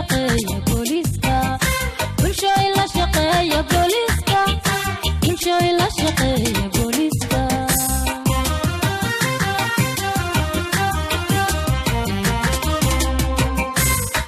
shaqeeya booliiska, bulshooy la shaqeeya booliiska, bulshooy la shaqeeya booliiska.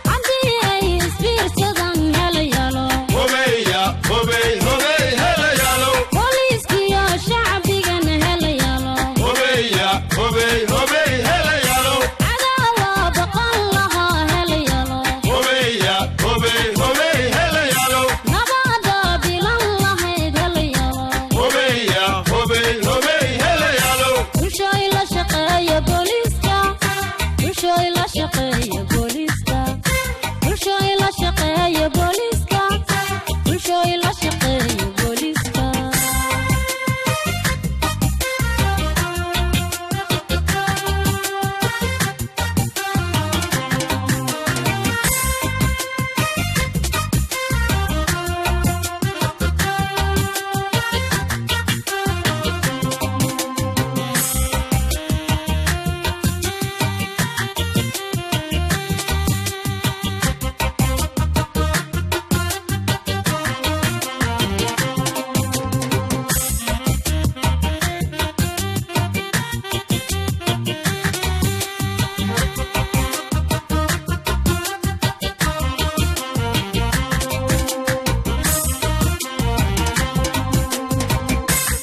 Haddii ay isbiirsadan helayaalo, Hobeya, hobey, hobey, helayaalo. Booliiskiyo shacbigana helayaalo. Hobeya, hobey, hobey, helayaalo. Cadaawa boqol lahaa helayaalo. Hobeya, hobey, hobey, helayaalo. Nabada bilan lahayd helayaalo. Hobeya, hobey, hobey, helayaalo. Bulshooy la shaqeeya booliiska, bulshooy la shaqeeya booliiska, bulshooy la shaqeeya booliiska, bulshooy la shaqeeya booliiska.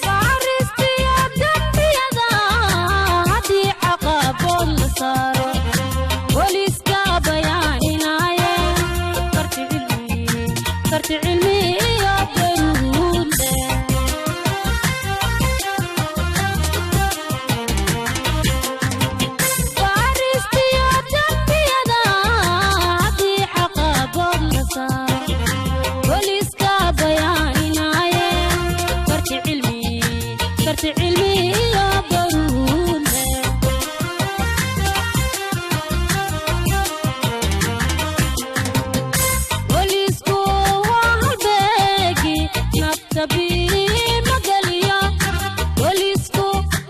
Baaristiyo dembiyada haddii caqabood la saaro, booliiska bayaaninaaye karti cilmi, karti cilmi iyo baruud leh. Baaristiyo dembiyada haddii caqabood la saaro, booliiska bayaaninaaye karti cilmi, karti cilmi iyo baruud leh. Booliisku waa halbeegi nafta biima geliyo, booliisku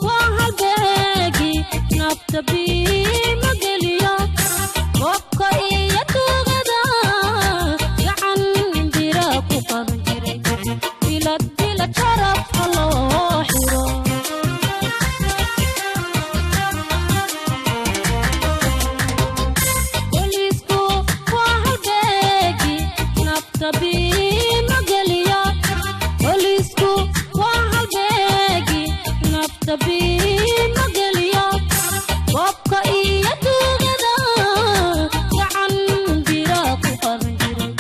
waa halbeegi nafta biima geliyo, qobka iyo tuugada gacan bira ku qaban jiray, bilad bilad sharaf ha loo xiro. Booliisku waa halbeegi nafta biima geliyo, booliisku waa halbeegi nafta biima geliyo, qobka iyo tuugada gacan bira ku qaban jiray,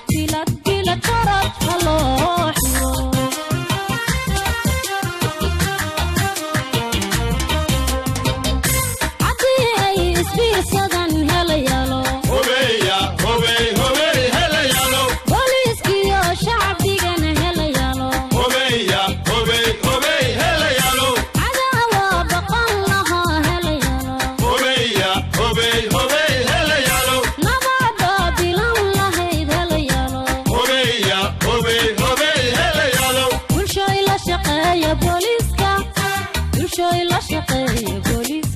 bilad bilad sharaf ha loo xiro. Haddii ay isbiirsadan helayaalo, Hobeya, hobey, hobey, helayaalo. Booliiskiyo shacbigana helayaalo. Hobeya, hobey, hobey, helayaalo. Cadaawa boqol lahaa helayaalo. Hobeya, hobey, hobey, helayaalo. Nabada bilan lahayd helayaalo. Hobeya, hobey, hobey, helayaalo. Bulshooy la shaqeeya booliiska, bulshooy la shaqeeya booliiska.